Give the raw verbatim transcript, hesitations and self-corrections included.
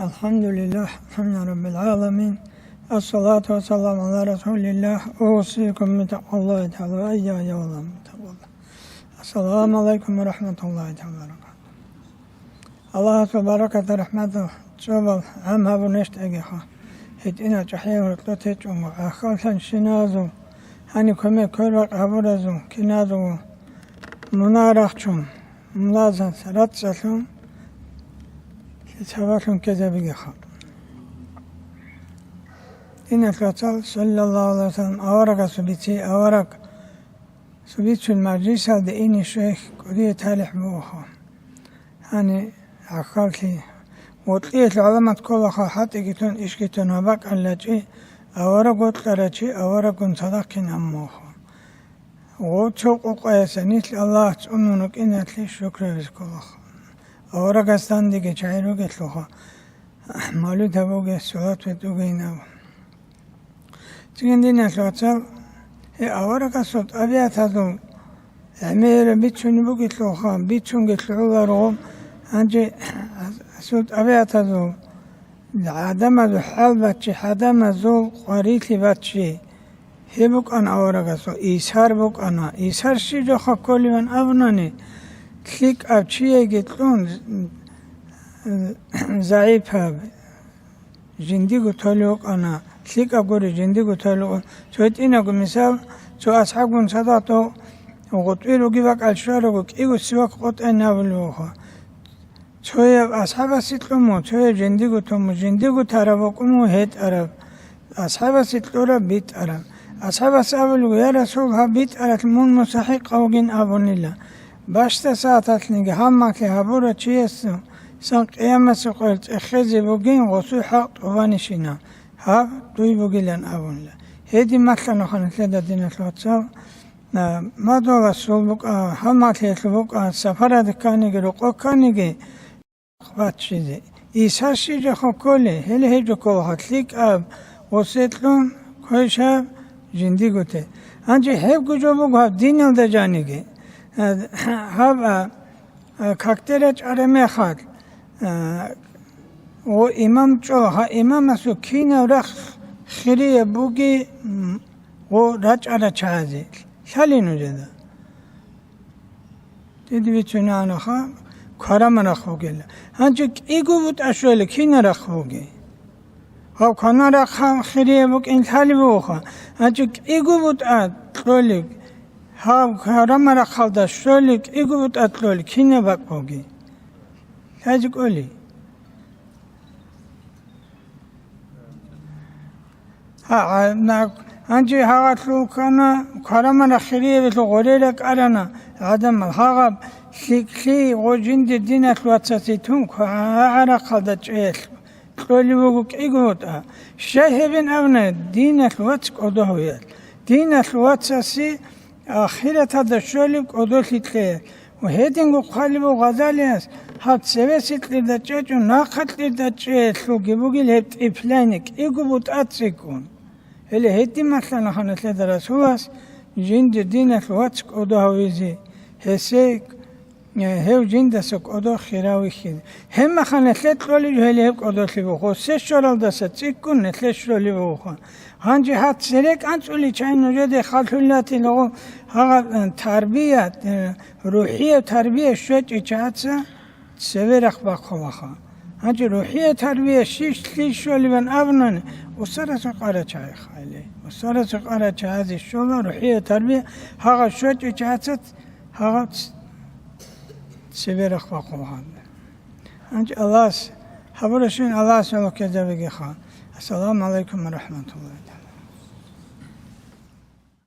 الحمد لله، الحمد رب العالمين. الصلاة والسلام على رسول الله. أوصيكم بتقوى الله تعالى. يا أيها الذين آمنوا اتقوا الله. السلام عليكم ورحمة الله تعالى وبركاته. Аллагьасул баракатал, рахӀматал цӀобал гӀам гьабунищ тӀагӀиха. ГьитӀинал чӀахӀиял гьоркьоб течӀого, гӀахьаллъан щиназул, гьаниб кумек квербакъ гьабуразул киназулго мунагь рахчун, мунагьаз рацӀцӀалъун, лъицабалъун ккезабигиха. Диналъул вацал, саллаллагьу гӀалайгьи вассалам, аварагасул бицине, авараг цо бицун мажлисалде ине щвей кӀудияб талихӀ бугоха. Гьаниб гӀахьаллъи, вокьиялъул гӀаламат кколаха, хӀатӀиги тун, ишги тун, гьаб бакӀалда чи, авараг вокьарав чи авараггун цадахъин гьабун бугоха. Гъов цо къокъаясда нилъ Аллагь цӀунун рукӀиналъе шукру гьабизе кколаха. Аварагас дандеги чагӀи ругелъулха, мавлид гьабуге, салат битӀугейин абун. Цинги, диналъул вацал, гьеб аварагасул тӀабигӀатазул гӀемераб бицунеб бугелъулха, бицунги лъугӀуларо, гьанже гьасул тӀабигӀатазул, гӀадамазул хӀал баччи, гӀадамазул къварилъи баччи, гьеб букӀана аварагасул, исар букӀана. Исар щиб жоха кколебан абунани, лъикӀаб чияйги кьун, загӀипаб, жиндиго толев вукӀана, лъикӀаб гури, жиндиго толев вукӀана. Цо гьитӀинабго мисал, цо асхӀабгун цадахъ гъутӀби ругеб бакӀалде щварабго, кӀиго сивак къотӀайин абулеб бугоха. Цояб асхӀабасе кьун буго, цояб жиндиго тун буго, жиндиго тараб букӀун буго гьетӀараб, асхӀабасе кьураб битӀараб. АсхӀабас абулеб буго: «Я Расул, гьаб битӀаралъ мун мустахӀикъав вугин», — абунила. Бащдаб сагӀаталъниги гьаб малъи гьабурав чиясдасан Къиямасеб къоялъ цӀехезе бугин гъосул хӀакъ тӀубанищинаб, гьаб дуй бугилан абунила. Гьедин малъана нилъеда, диналъул вацал, а, мадугьаласул букӀа, гьаб малъиялъул букӀа, сапаралде кканиги, рокъоб кканиги, баччизе. Исар щиб жоха кколеб, гьеле гьеб жо кколаха, лъикӀаб, гъосе кьун, квешаб, жиндиго те. Гьанже гьебго жо буго гьаб диналда жаниги. А, гьаб, а, а, какде рачӀараб мехалъ, а, гъо имам чӀола, гьа имамасул кинаб рахъ хирияб бугеб, м, гъо рачӀарал чагӀазе лъалин нужеда. Дида бицунеб бугоха, кварамал рахъ бугила. Гьанже кӀиго бутӀа щолеб кинаб рахъ бугеб? Гьаб кварамал рахъ хирияб букӀин лъалеб бугоха. Гьанже кӀиго бутӀа кьолеб, гьаб кварамал рахъалда щолеб кӀиго бутӀа кьолеб кинаб бакӀ бугеб? Лъазе кӀолеб? Гьа, гьа, на-, гьанже гьагъалъул ккана, кварамал рахъ хириябилъул гъорел ракӀарана гӀадамал. Гьагъаб лъикӀлъи гъо жиндир диналъ вацасе тун кварамал рахъалда чӀеялъ кьолеб буго кӀиго бутӀа. Щай гьебин абуна, диналъ вац кӀодо гьавиялъ. Диналъ вацасе ахираталда щолеб кӀодолъи кье. Ва гьединго хъвалеб буго Гъазалияс, гьаб цевеса кьирда чӀечӀо, нахъа кьирда чӀеялъулги бугила гьеб тӀиплъани кӀиго бутӀа цӀикӀкӀун. Гьеле гьедин малъана нилъеда Расулас жиндир диналъ вац кӀодо гьавизе, гьесие Э, гьев жиндаса кӀодо хирав вихьизе. Гьебмехалъ нилъее кьолеб гьеле гьеб кӀодолъи буго, гъосе щоралдаса цӀикӀкӀун нилъее щолеб буго. Гьанже гьаб цере кӀанцӀулел чагӀи нужеде халлъулев ватила гъо, гьагъаб, э, тарбия, э, рухӀияб тарбия щвечӀев чагӀаца цеве рахъ бахъулаха. Гьанже рухӀияб тарбия щиб лъие щолебан абунани, устарасул къарачагӀи хъали. Устарасул къарачагӀазе щола рухӀияб тарбия, гьагъаб щвечӀев чагӀаца Гьагъаб ц-, цебе рахъ бахъулаха. Гьанже Аллагьас, гьабурабщинаб Аллагьас гӀолохъизабигиха. Ассаламу гӀалайкум ва рахӀматуллагьи тагӀала.